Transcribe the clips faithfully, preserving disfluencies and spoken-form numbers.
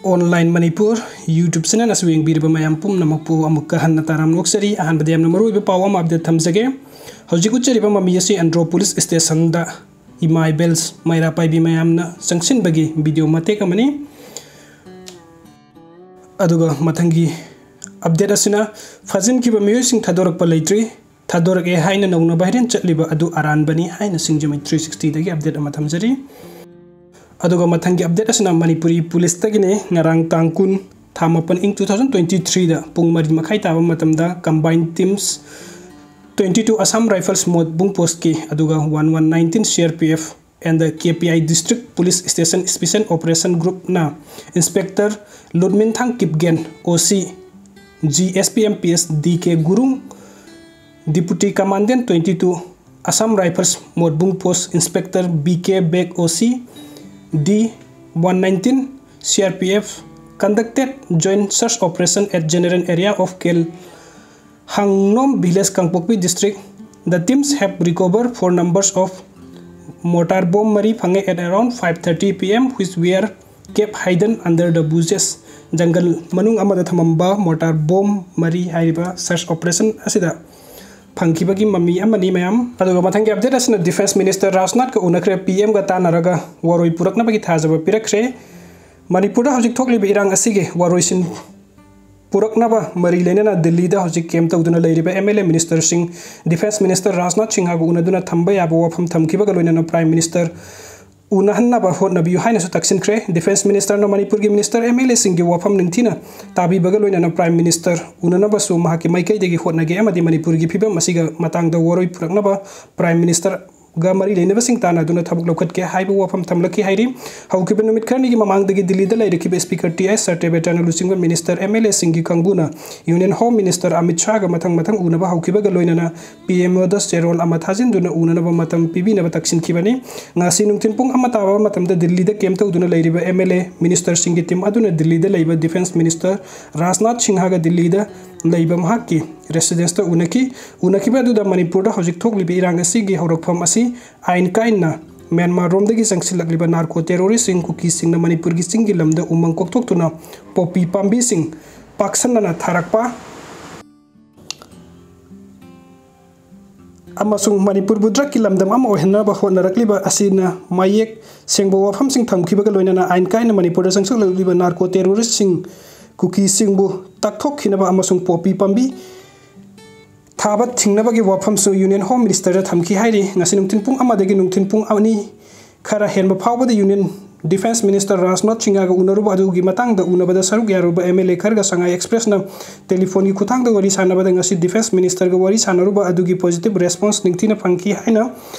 Online Manipur YouTube channel ꯑꯁꯤ ꯌꯦꯡꯕꯤꯔꯤꯕ ꯃꯌꯥꯝ ꯄꯨꯝꯅꯃꯛꯄꯨ ꯑꯃꯨꯛꯀ ꯍꯟꯅ ꯇꯔꯥꯝꯅ ꯑꯣꯛꯆꯔꯤ꯫ ꯑꯍꯥꯟꯕꯗ ꯌꯥꯝꯅ ꯃꯔꯨꯑꯣꯏꯕ ꯄꯥꯎ ꯑꯃ update ꯊꯝꯖꯒꯦ꯫ ꯍꯧꯖꯤꯛ ꯎꯠꯆꯔꯤꯕ ꯃꯃꯤ ꯑꯁꯤ ꯑꯟꯗ꯭ꯔꯣ police stationꯗ ꯏꯃꯥ ꯏꯕꯦꯜ ꯃꯩꯔꯥ ꯄꯥꯏꯕꯤ ꯃꯌꯥꯝꯅ ꯆꯪꯁꯤꯟꯕꯒꯤ video ꯃꯇꯦꯛ ꯑꯃꯅꯤ꯫ ꯑꯗꯨꯒ ꯃꯊꯪꯒꯤ update ꯑꯁꯤꯅ ꯐꯥꯖꯤꯟꯈꯤꯕ ꯃꯤꯑꯣꯏꯁꯤꯡ ꯊꯥꯗꯣꯔꯛꯄ ꯂꯩꯇ꯭ꯔꯤ꯫ ꯊꯥꯗꯣꯔꯛꯑꯦ ꯍꯥꯏꯅ ꯅꯧꯅ viral ꯆꯠꯂꯤꯕ ꯑꯗꯨ ꯑꯔꯥꯟꯕꯅꯤ ꯍꯥꯏꯅ ꯁꯤꯡꯖꯃꯩ three sixtyꯗꯒꯤ update ꯑꯃ ꯊꯝꯖꯔꯤ꯫ ꯑꯗꯨꯒ ꯃꯊꯪꯒꯤ update ꯑꯁꯤꯅ ꯃꯅꯤꯄꯨꯔꯤ policeꯇꯒꯤꯅꯤ꯫ ꯉꯔꯥꯡ ꯇꯥꯡ ꯀꯨꯟ, ꯊꯥ ꯃꯥꯄꯟ, ꯏꯪ two thousand twenty threeꯗ ꯄꯨꯡ ꯃꯔꯤ ꯃꯈꯥꯏ ꯇꯥꯕ ꯃꯇꯝꯗ combined teams twenty two Assam Rifles ꯃꯣꯠꯕꯨꯡ postꯀꯤ, ꯑꯗꯨꯒ one one nineteen CRPF and the KPI District Police Station Special Operation Groupꯅ Inspector ꯂꯨꯠꯃꯤꯟꯊꯥꯡ Kipgen, OC GSPMPS DK Gurung, Deputy Commandant twenty two Assam Rifles ꯃꯣꯠꯕꯨꯡ post Inspector BK Beg, OC D one nineteen CRPF conducted joint search operation at general area of Kel Hangnom village, Kangpokpi district. The teams have recovered four numbers of mortar bomb ꯃꯔꯤ ꯐꯪꯉꯦ at around five thirty PM, which were kept hidden under the bushes. ꯖꯪꯒꯜ ꯃꯅꯨꯡ ꯑꯃꯗ ꯊꯝꯃꯝꯕ mortar bomb ꯃꯔꯤ ꯍꯥꯏꯔꯤꯕ search operation ꯑꯁꯤꯗ ꯐꯪꯈꯤꯕꯒꯤ ꯃꯃꯤ ꯑꯃꯅꯤ ꯃꯌꯥꯝ꯫ ꯑꯗꯨꯒ ꯃꯊꯪꯒꯤ update ꯑꯁꯤꯅ Defence Minister ꯔꯥꯖꯅꯥꯊꯀ ꯎꯅꯈ꯭ꯔꯦ꯫ PMꯒ ꯇꯥꯟꯅꯔꯒ ꯋꯥꯔꯣꯏ ꯄꯨꯔꯛꯅꯕꯒꯤ ꯊꯥꯖꯕ ꯄꯤꯔꯛꯈ꯭ꯔꯦ꯫ ꯃꯅꯤꯄꯨꯔꯗ ꯍꯧꯖꯤꯛ ꯊꯣꯛꯂꯤꯕ ꯏꯔꯥꯡ ꯑꯁꯤꯒꯤ ꯋꯥꯔꯣꯏꯁꯤꯟ ꯄꯨꯔꯛꯅꯕ ꯃꯔꯤ ꯂꯩꯅꯅ ꯗꯤꯜꯂꯤꯗ ꯍꯧꯖꯤꯛ camp ꯇꯧꯗꯨꯅ ꯂꯩꯔꯤꯕ MLA ministerꯁꯤꯡ Defence Minister ꯔꯥꯖꯅꯥꯊ ꯁꯤꯡꯍꯒ ꯎꯅꯗꯨꯅ ꯊꯝꯕ ꯌꯥꯕ ꯋꯥꯐꯝ ꯊꯝꯈꯤꯕꯒ ꯂꯣꯏꯅꯅ Prime Minister ꯎꯅꯍꯟꯅꯕ ꯍꯣꯠꯅꯕꯤꯌꯨ ꯍꯥꯏꯅꯁꯨ ꯇꯛꯁꯤꯟꯈ꯭ꯔꯦ꯫ Defence Ministerꯅ ꯃꯅꯤꯄꯨꯔꯒꯤ minister MLAꯁꯤꯡꯒꯤ ꯋꯥꯐꯝ ꯅꯤꯡꯊꯤꯅ ꯇꯥꯕꯤꯕꯒ ꯂꯣꯏꯅꯅ Prime Minister ꯎꯅꯅꯕꯁꯨ ꯃꯍꯥꯛꯀꯤ ꯃꯥꯏꯀꯩꯗꯒꯤ ꯍꯣꯠꯅꯒꯦ ꯑꯃꯗꯤ ꯃꯅꯤꯄꯨꯔꯒꯤ ꯐꯤꯕꯝ ꯑꯁꯤꯒ ꯃꯇꯥꯡꯗ ꯋꯥꯔꯣꯏ ꯄꯨꯔꯛꯅꯕ Prime Minister ꯒ ꯃꯔꯤ ꯂꯩꯅꯕꯁꯤꯡ ꯇꯥꯟꯅꯗꯨꯅ ꯊꯕꯛ ꯂꯧꯈꯠꯀꯦ ꯍꯥꯏꯕ ꯋꯥꯐꯝ ꯊꯝꯂꯛꯈꯤ ꯍꯥꯏꯔꯤ꯫ ꯍꯧꯈꯤꯕ ꯅꯨꯃꯤꯠ ꯈꯔꯅꯤꯒꯤ ꯃꯃꯥꯡꯗꯒꯤ ꯗꯤꯜꯂꯤꯗ ꯂꯩꯔꯛꯈꯤꯕ Speaker ꯇꯤ ꯑꯥꯏ ꯁꯇ꯭ꯌꯕ꯭ꯔꯇꯅ ꯂꯨꯆꯤꯡꯕ minister MLAꯁꯤꯡꯒꯤ ꯀꯥꯡꯕꯨꯅ Union Home Minister ꯑꯃꯤꯠ ꯁꯥꯍꯒ ꯃꯊꯪ ꯃꯊꯪ ꯎꯅꯕ ꯍꯧꯈꯤꯕꯒ ꯂꯣꯏꯅꯅ PMOꯗ ꯆꯦꯔꯣꯜ ꯑꯃ ꯊꯥꯖꯤꯟꯗꯨꯅ ꯎꯅꯅꯕ ꯃꯇꯝ ꯄꯤꯕꯤꯅꯕ ꯇꯛꯁꯤꯟꯈꯤꯕꯅꯤ꯫ ꯉꯁꯤ ꯅꯨꯡꯊꯤꯜ ꯄꯨꯡ ꯑꯃ ꯇꯥꯕ ꯃꯇꯝꯗ ꯗꯤꯜꯂꯤꯗ camp ꯇꯧꯗꯨꯅ ꯂꯩꯔꯤꯕ MLA ministerꯁꯤꯡꯒꯤ team ꯑꯗꯨꯅ ꯗꯤꯜꯂꯤꯗ ꯂꯩꯕ Defence Minister ꯔꯥꯖꯅꯥꯊ ꯁꯤꯡꯍꯒ ꯗꯤꯜꯂꯤꯗ ꯂꯩꯕ ꯃꯍꯥꯛꯀꯤ residence ꯇ ꯎꯅꯈꯤ꯫ ꯎꯅꯈꯤꯕ ꯑꯗꯨꯗ ꯃꯅꯤꯄꯨꯔꯗ ꯍꯧꯖꯤꯛ ꯊꯣꯛꯂꯤꯕ ꯏꯔꯥꯡ ꯑꯁꯤꯒꯤ ꯍꯧꯔꯛꯐꯝ ꯑꯁꯤ ꯑꯥꯏꯟ ꯀꯥꯏꯅ ꯃ꯭ꯌꯥꯟꯃꯥꯔ ꯔꯣꯝꯗꯒꯤ ꯆꯪꯁꯤꯜꯂꯛꯂꯤꯕ narco terrorist ꯁꯤꯡ ꯀꯨꯀꯤꯁꯤꯡꯅ ꯃꯅꯤꯄꯨꯔꯒꯤ ꯆꯤꯡꯒꯤ ꯂꯝꯗ ꯎꯃꯪ ꯀꯣꯛꯊꯣꯛꯇꯨꯅ ꯄꯣꯄꯤ ꯄꯥꯝꯕꯤꯁꯤꯡ ꯄꯥꯛꯁꯟꯅꯅ ꯊꯥꯔꯛꯄ ꯑꯃꯁꯨꯡ ꯃꯅꯤꯄꯨꯔꯕꯨ drug ꯀꯤ ꯂꯝꯗꯝ ꯑꯃ ꯑꯣꯏꯍꯟꯅꯕ ꯍꯣꯠꯅꯔꯛꯂꯤꯕ ꯑꯁꯤꯅ ꯃꯌꯦꯛ ꯁꯦꯡꯕ ꯋꯥꯐꯝꯁꯤꯡ ꯊꯝꯈꯤꯕꯒ ꯂꯣꯏꯅꯅ ꯑꯥꯏꯟ ꯀꯥꯏꯅ ꯃꯅꯤꯄꯨꯔꯗ ꯆꯪꯁꯤꯜꯂꯛꯂꯤꯕ narco terrorist ꯁꯤꯡ ꯀꯨꯀꯤꯁꯤꯡꯕꯨ ꯇꯥꯛꯊꯣꯛꯈꯤꯅꯕ ꯑꯃꯁꯨꯡ ꯄꯣꯄꯤ ꯄꯥꯝꯕꯤ ꯊꯥꯕ ꯊꯤꯡꯅꯕꯒꯤ ꯋꯥꯐꯝꯁꯨ Union Home Minister ꯗ ꯊꯝꯈꯤ ꯍꯥꯏꯔꯤ꯫ ꯉꯁꯤ ꯅꯨꯡꯊꯤꯜ ꯄꯨꯡ ꯑꯃꯗꯒꯤ ꯅꯨꯡꯊꯤꯜ ꯄꯨꯡ ꯑꯅꯤ ꯈꯔ ꯍꯦꯟꯕ ꯐꯥꯎꯕꯗ Union Defence Minister ꯔꯥꯖꯅꯥꯊ ꯁꯤꯡꯍꯒ ꯎꯅꯔꯨꯕ ꯑꯗꯨꯒꯤ ꯃꯇꯥꯡꯗ ꯎꯅꯕꯗ ꯁꯔꯨꯛ ꯌꯥꯔꯨꯕ M L A ꯈꯔꯒ ꯁꯉꯥꯏ Express ꯅ telephone ꯒꯤ ꯈꯨꯠꯊꯥꯡꯗ ꯋꯥꯔꯤ ꯁꯥꯟꯅꯕꯗ ꯉꯁꯤ Defence Minister ꯒ ꯋꯥꯔꯤ ꯁꯥꯟꯅꯔꯨꯕ ꯑꯗꯨꯒꯤ positive response ꯅꯤꯡꯊꯤꯅ ꯐꯪꯈꯤ ꯍꯥꯏꯅ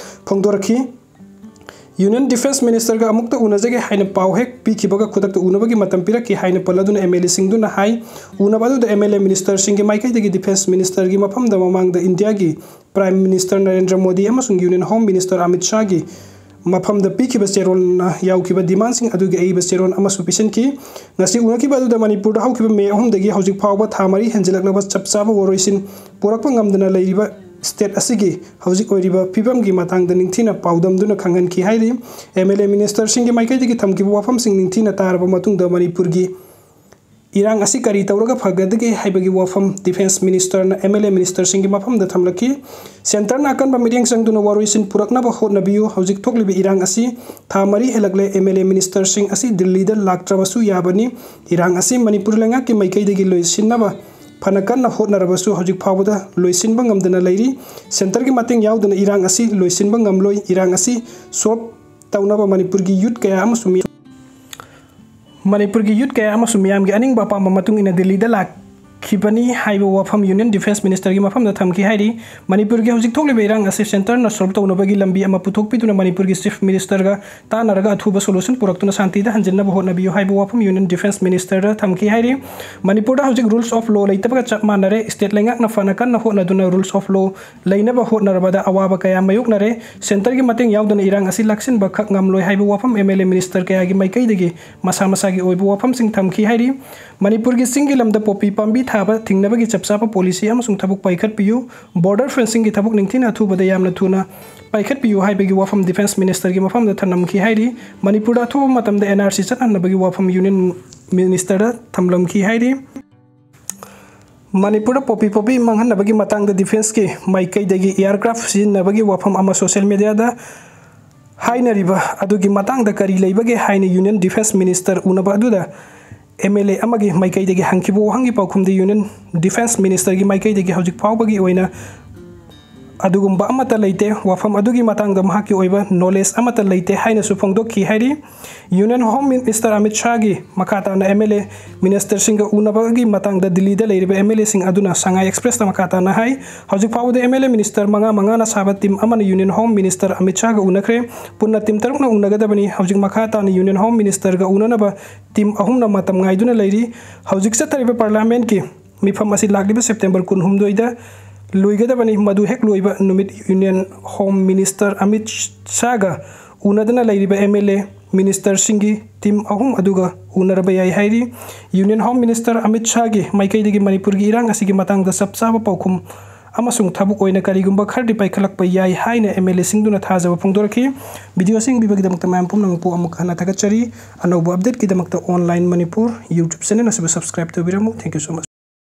ꯐꯣꯡꯗꯣꯔꯛꯈꯤ꯫ Union Defence Minister ꯒ ꯑꯃꯨꯛꯇ ꯎꯅꯖꯒꯦ ꯍꯥꯏꯅ ꯄꯥꯎ ꯍꯦꯛ ꯄꯤꯈꯤꯕꯒ ꯈꯨꯗꯛꯇ ꯎꯅꯕꯒꯤ ꯃꯇꯝ ꯄꯤꯔꯛꯈꯤ ꯍꯥꯏꯅ ꯄꯜꯂꯗꯨꯅ M L A ꯁꯤꯡꯗꯨꯅ ꯍꯥꯏ꯫ ꯎꯅꯕ ꯑꯗꯨꯗ M L A minister ꯁꯤꯡꯒꯤ ꯃꯥꯏꯀꯩꯗꯒꯤ Defence Minister ꯒꯤ ꯃꯐꯝꯗ ꯃꯃꯥꯡꯗ ꯏꯟꯗꯤꯌꯥꯒꯤ Prime Minister ꯅꯔꯦꯟꯗ꯭ꯔ ꯃꯣꯗꯤ ꯑꯃꯁꯨꯡ Union Home Minister ꯑꯃꯤꯠ ꯁꯥꯍꯒꯤ ꯃꯐꯝꯗ ꯄꯤꯈꯤꯕ ꯆꯦꯔꯣꯜꯅ ꯌꯥꯎꯈꯤꯕ demand ꯁꯤꯡ ꯑꯗꯨꯒꯤ ꯑꯏꯕ ꯆꯦꯔꯣꯜ ꯑꯃꯁꯨ ꯄꯤꯁꯤꯟꯈꯤ꯫ ꯉꯁꯤ ꯎꯅꯈꯤꯕ ꯑꯗꯨꯗ ꯃꯅꯤꯄꯨꯔꯗ ꯍꯧꯈꯤꯕ ꯃꯦ ꯑꯍꯨꯝꯗꯒꯤ ꯍꯧꯖꯤꯛ ꯐꯥꯎꯕ ꯊꯥ ꯃꯔꯤ ꯍꯦꯟꯖꯤꯜꯂꯛꯂꯕ ꯆꯞ ꯆꯥꯕ ꯋꯥꯔꯣꯏꯁꯤꯟ ꯄꯨꯔꯛꯄ ꯉꯝꯗꯅ ꯂꯩꯔꯤꯕ state ꯑꯁꯤꯒꯤ ꯍꯧꯖꯤꯛ ꯑꯣꯏꯔꯤꯕ ꯐꯤꯕꯝꯒꯤ ꯃꯇꯥꯡꯗ ꯅꯤꯡꯊꯤꯅ ꯄꯥꯎꯗꯝꯗꯨꯅ ꯈꯪꯍꯟꯈꯤ ꯍꯥꯏꯔꯤ꯫ M L A minister ꯁꯤꯡꯒꯤ ꯃꯥꯏꯀꯩꯗꯒꯤ ꯊꯝꯈꯤꯕ ꯋꯥꯐꯝꯁꯤꯡ ꯅꯤꯡꯊꯤꯅ ꯇꯥꯔꯕ ꯃꯇꯨꯡꯗ ꯃꯅꯤꯄꯨꯔꯒꯤ ꯏꯔꯥꯡ ꯑꯁꯤ ꯀꯔꯤ ꯇꯧꯔꯒ ꯐꯒꯗꯒꯦ ꯍꯥꯏꯕꯒꯤ ꯋꯥꯐꯝ Defence Minister ꯅ M L A minister ꯁꯤꯡꯒꯤ ꯃꯐꯝꯗ ꯊꯝꯂꯛꯈꯤ꯫ Centre ꯅ ꯑꯀꯟꯕ ꯃꯤꯠꯌꯦꯡ ꯆꯪꯗꯨꯅ ꯋꯥꯔꯣꯏꯁꯤꯟ ꯄꯨꯔꯛꯅꯕ ꯍꯣꯠꯅꯕꯤꯌꯨ꯫ ꯍꯧꯖꯤꯛ ꯊꯣꯛꯂꯤꯕ ꯏꯔꯥꯡ ꯑꯁꯤ ꯊꯥ ꯃꯔꯤ ꯍꯦꯜꯂꯛꯂꯦ꯫ M L A minister ꯁꯤꯡ ꯑꯁꯤ ꯗꯤꯜꯂꯤꯗ ꯂꯥꯛꯇ꯭ꯔꯕꯁꯨ ꯌꯥꯕꯅꯤ꯫ ꯏꯔꯥꯡ ꯑꯁꯤ ꯃꯅꯤꯄꯨꯔ ꯂꯩꯉꯥꯛꯀꯤ ꯃꯥꯏꯀꯩꯗꯒꯤ ꯂꯣꯏꯁꯤꯟꯅꯕ ꯐꯅ ꯀꯟꯅ ꯍꯣꯠꯅꯔꯕꯁꯨ ꯍꯧꯖꯤꯛ ꯐꯥꯎꯕꯗ ꯂꯣꯏꯁꯤꯟꯕ ꯉꯝꯗꯅ ꯂꯩꯔꯤ꯫ Centre ꯒꯤ ꯃꯇꯦꯡ ꯌꯥꯎꯗꯅ ꯏꯔꯥꯡ ꯑꯁꯤ ꯂꯣꯏꯁꯤꯟꯕ ꯉꯝꯂꯣꯏ꯫ ꯏꯔꯥꯡ ꯑꯁꯤ solve ꯇꯧꯅꯕ ꯃꯅꯤꯄꯨꯔꯒꯤ youth ꯀꯌꯥ ꯑꯃꯁꯨ ꯃꯤ-, ꯃꯅꯤꯄꯨꯔꯒꯤ youth ꯀꯌꯥ ꯑꯃꯁꯨ ꯃꯤꯌꯥꯝꯒꯤ ꯑꯅꯤꯡꯕ ꯑꯄꯥꯝꯕ ꯃꯇꯨꯡ ꯏꯟꯅ ꯗꯤꯜꯂꯤꯗ ꯂꯥꯛꯈꯤꯕꯅꯤ ꯍꯥꯏꯕ ꯋꯥꯐꯝ Union Defence Minister ꯒꯤ ꯃꯐꯝꯗ ꯊꯝꯈꯤ ꯍꯥꯏꯔꯤ꯫ ꯃꯅꯤꯄꯨꯔꯒꯤ ꯍꯧꯖꯤꯛ ꯊꯣꯛꯂꯤꯕ ꯏꯔꯥꯡ ꯑꯁꯤ Centre ꯅ solve ꯇꯧꯅꯕꯒꯤ ꯂꯝꯕꯤ ꯑꯃ ꯄꯨꯊꯣꯛꯄꯤꯗꯨꯅ ꯃꯅꯤꯄꯨꯔꯒꯤ Chief Minister ꯒ ꯇꯥꯟꯅꯔꯒ ꯑꯊꯨꯕ solution ꯄꯨꯔꯛꯇꯨꯅ ꯁꯥꯟꯇꯤꯗ ꯍꯟꯖꯤꯟꯅꯕ ꯍꯣꯠꯅꯕꯤꯌꯨ ꯍꯥꯏꯕ ꯋꯥꯐꯝ Union Defence Minister ꯗ ꯊꯝꯈꯤ ꯍꯥꯏꯔꯤ꯫ ꯃꯅꯤꯄꯨꯔꯗ ꯍꯧꯖꯤꯛ rules of law ꯂꯩꯇꯕꯒ ꯆꯞ ꯃꯥꯟꯅꯔꯦ꯫ State ꯂꯩꯉꯥꯛꯅ ꯐꯅ ꯀꯟꯅ ꯍꯣꯠꯅꯗꯨꯅ rules of law ꯂꯩꯅꯕ ꯍꯣꯠꯅꯔꯕꯗ ꯑꯋꯥꯕ ꯀꯌꯥ ꯃꯥꯌꯣꯛꯅꯔꯦ꯫ Centre ꯒꯤ ꯃꯇꯦꯡ ꯌꯥꯎꯗꯅ ꯏꯔꯥꯡ ꯑꯁꯤ ꯂꯥꯛꯁꯤꯟꯕ ꯈꯛ ꯉꯝꯂꯣꯏ ꯍꯥꯏꯕ ꯋꯥꯐꯝ M L A minister ꯀꯌꯥꯒꯤ ꯃꯥꯏꯀꯩꯗꯒꯤ ꯃꯁꯥ ꯃꯁꯥꯒꯤ ꯑꯣꯏꯕ ꯋꯥꯐꯝꯁꯤꯡ ꯊꯝꯈꯤ ꯍꯥꯏꯔꯤ꯫ ꯃꯅꯤꯄꯨꯔꯒꯤ ꯆꯤꯡꯒꯤ ꯂꯝꯗ ꯄꯣꯄꯤ ꯄꯥꯝꯕꯤ ꯊꯥꯕ ꯊꯤꯡꯅꯕꯒꯤ ꯆꯞ ꯆꯥꯕ ꯄꯣꯂꯤꯁꯤ ꯑꯃꯁꯨꯡ ꯊꯕꯛ ꯄꯥꯏꯈꯠꯄꯤꯌꯨ, ꯕꯣꯔꯗꯔ ꯐꯦꯟꯁꯤꯡꯒꯤ ꯊꯕꯛ ꯅꯤꯡꯊꯤꯅ ꯑꯊꯨꯕꯗ ꯌꯥꯝꯅ ꯊꯨꯅ ꯄꯥꯏꯈꯠꯄꯤꯌꯨ ꯍꯥꯏꯕꯒꯤ ꯋꯥꯐꯝ ꯗꯤꯐꯦꯟꯁ ꯃꯤꯅꯤꯁꯇꯔꯒꯤ ꯃꯐꯝꯗ ꯊꯝꯂꯝꯈꯤ ꯍꯥꯏꯔꯤ꯫ ꯃꯅꯤꯄꯨꯔꯗ ꯑꯊꯨꯕ ꯃꯇꯝꯗ ꯑꯦꯟ ꯑꯥꯔ ꯁꯤ ꯆꯠꯍꯟꯅꯕꯒꯤ ꯋꯥꯐꯝ ꯌꯨꯅꯤꯌꯟ ꯃꯤꯅꯤꯁꯇꯔꯗ ꯊꯝꯂꯝꯈꯤ ꯍꯥꯏꯔꯤ꯫ ꯃꯅꯤꯄꯨꯔꯗ ꯄꯣꯄꯤ ꯄꯣꯄꯤ ꯃꯥꯡꯍꯟꯅꯕꯒꯤ ꯃꯇꯥꯡꯗ ꯗꯤꯐꯦꯟꯁꯀꯤ ꯃꯥꯏꯀꯩꯗꯒꯤ ꯑꯦꯌꯔꯀ꯭ꯔꯥꯐ ꯁꯤꯖꯤꯟꯅꯕꯒꯤ ꯋꯥꯐꯝ ꯑꯃ ꯁꯣꯁꯤꯌꯦꯜ ꯃꯤꯗꯤꯌꯥꯗ ꯍꯥꯏꯅꯔꯤꯕ ꯑꯗꯨꯒꯤ ꯃꯇꯥꯡꯗ ꯀꯔꯤ ꯂꯩꯕꯒꯦ ꯍꯥꯏꯅ ꯌꯨꯅꯤꯌꯟ ꯗꯤꯐꯦꯟꯁ ꯃꯤꯅꯤꯁꯇꯔ ꯎꯅꯕ ꯑꯗꯨꯗ ꯑꯦꯝ ꯑꯦꯜ ꯑꯦ ꯑꯃꯒꯤ ꯃꯥꯏꯀꯩꯗꯒꯤ ꯍꯪꯈꯤꯕ ꯋꯥꯍꯪꯒꯤ ꯄꯥꯎꯈꯨꯝꯗꯤ ꯌꯨꯅꯤꯌꯟ ꯗꯤꯐꯦꯟꯁ ꯃꯤꯅꯤꯁꯇꯔꯒꯤ ꯃꯥꯏꯀꯩꯗꯒꯤ ꯍꯧꯖꯤꯛ ꯐꯥꯎꯕꯒꯤ ꯑꯣꯏꯅ ꯑꯗꯨꯒꯨꯝꯕ ꯑꯃꯠꯇ ꯂꯩꯇꯦ, ꯋꯥꯐꯝ ꯑꯗꯨꯒꯤ ꯃꯇꯥꯡꯗ ꯃꯍꯥꯛꯀꯤ ꯑꯣꯏꯕ ꯅꯣꯂꯦꯖ ꯑꯃꯠꯇ ꯂꯩꯇꯦ ꯍꯥꯏꯅꯁꯨ ꯐꯣꯡꯗꯣꯛꯈꯤ ꯍꯥꯏꯔꯤ꯫ ꯌꯨꯅꯤꯌꯟ ꯍꯣꯝ ꯃꯤꯅꯤꯁꯇꯔ ꯑꯃꯤꯠ ꯁꯥꯍꯒꯤ ꯃꯈꯥ ꯇꯥꯅ ꯑꯦꯝ ꯑꯦꯜ ꯑꯦ ꯃꯤꯅꯤꯁꯇꯔꯁꯤꯡꯒ ꯎꯅꯕꯒꯤ ꯃꯇꯥꯡꯗ ꯗꯤꯜꯂꯤꯗ ꯂꯩꯔꯤꯕ ꯑꯦꯝ ꯑꯦꯜ ꯑꯦꯁꯤꯡ ꯑꯗꯨꯅ ꯁꯉꯥꯏ ꯑꯦꯛꯁꯄ꯭ꯔꯦꯁꯇ ꯃꯈꯥ ꯇꯥꯅ ꯍꯥꯏ, ꯍꯧꯖꯤꯛ ꯐꯥꯎꯕꯗ ꯑꯦꯝ ꯑꯦꯜ ꯑꯦ ꯃꯤꯅꯤꯁꯇꯔ ꯃꯉꯥ ꯃꯉꯥꯅ ꯁꯥꯕ ꯇꯤꯝ ꯑꯃꯅ ꯌꯨꯅꯤꯌꯟ ꯍꯣꯝ ꯃꯤꯅꯤꯁꯇꯔ ꯑꯃꯤꯠ ꯁꯥꯍꯒ ꯎꯅꯈ꯭ꯔꯦ꯫ ꯄꯨꯟꯅ ꯇꯤꯝ ꯇꯔꯨꯛꯅ ꯎꯅꯒꯗꯕꯅꯤ꯫ ꯍꯧꯖꯤꯛ ꯃꯈꯥ ꯇꯥꯅ ꯌꯨꯅꯤꯌꯟ ꯍꯣꯝ ꯃꯤꯅꯤꯁꯇꯔꯒ ꯎꯅꯅꯕ ꯇꯤꯝ ꯑꯍꯨꯝꯅ ꯃꯇꯝ ꯉꯥꯏꯗꯨꯅ ꯂꯩꯔꯤ꯫ ꯍꯧꯖꯤꯛ ꯆꯠꯊꯔꯤꯕ ꯄꯥꯔꯂꯤꯌꯥꯃꯦꯟꯠꯀꯤ ꯃꯤꯐꯝ ꯑꯁꯤ ꯂꯥꯛꯂꯤꯕ ꯁꯦꯞꯇꯦꯝꯕꯔ ꯀꯨꯟꯍꯨꯝꯗꯣꯏꯗ ꯂꯣꯏꯒꯗꯕꯅꯤ꯫ ꯃꯗꯨ ꯍꯦꯛ ꯂꯣꯏꯕ ꯅꯨꯃꯤꯠ ꯌꯨꯅꯤꯌꯟ ꯍꯣꯝ ꯃꯤꯅꯤꯁꯇꯔ ꯑꯃꯤꯠ ꯁꯥꯍꯒ ꯎꯅꯗꯨꯅ ꯂꯩꯔꯤꯕ ꯑꯦꯝ ꯑꯦꯜ ꯑꯦ ꯃꯤꯅꯤꯁꯇꯔꯁꯤꯡꯒꯤ ꯇꯤꯝ ꯑꯍꯨꯝ ꯑꯗꯨꯒ ꯎꯅꯔꯕ ꯌꯥꯏ ꯍꯥꯏꯔꯤ꯫ ꯌꯨꯅꯤꯌꯟ ꯍꯣꯝ ꯃꯤꯅꯤꯁꯇꯔ ꯑꯃꯤꯠ ꯁꯥꯍꯒꯤ ꯃꯥꯏꯀꯩꯗꯒꯤ ꯃꯅꯤꯄꯨꯔꯒꯤ ꯏꯔꯥꯡ ꯑꯁꯤꯒꯤ ꯃꯇꯥꯡꯗ ꯆꯞ ꯆꯥꯕ ꯄꯥꯎꯈꯨꯝ ꯑꯃꯁꯨꯡ ꯊꯕꯛ ꯑꯣꯏꯅ ꯀꯔꯤꯒꯨꯝꯕ ꯈꯔꯗꯤ ꯄꯥꯏꯈꯠꯂꯛꯄ ꯌꯥꯏ ꯍꯥꯏꯅ ꯑꯦꯝ ꯑꯦꯜ ꯑꯦꯁꯤꯡꯗꯨꯅ ꯊꯥꯖꯕ ꯐꯣꯡꯗꯣꯔꯛꯈꯤ꯫ ꯚꯤꯗꯤꯑꯣꯁꯤꯡ ꯄꯤꯕꯒꯤꯗꯃꯛꯇ ꯃꯌꯥꯝ ꯄꯨꯝꯅꯃꯛꯄꯨ ꯑꯃꯨꯛ ꯍꯟꯅ ꯊꯥꯒꯠꯆꯔꯤ꯫ ꯑꯅꯧꯕ ꯑꯞꯗꯦꯠꯀꯤꯗꯃꯛꯇ ꯑꯣꯟꯂꯥꯏꯟ ꯃꯅꯤꯄꯨꯔ ꯌꯨꯇ꯭ꯌꯨꯕ ꯆꯦꯅꯦꯜ ꯑꯁꯤꯕꯨ subscribe ꯇꯧꯕꯤꯔꯝꯃꯨ꯫ Thank you so much꯫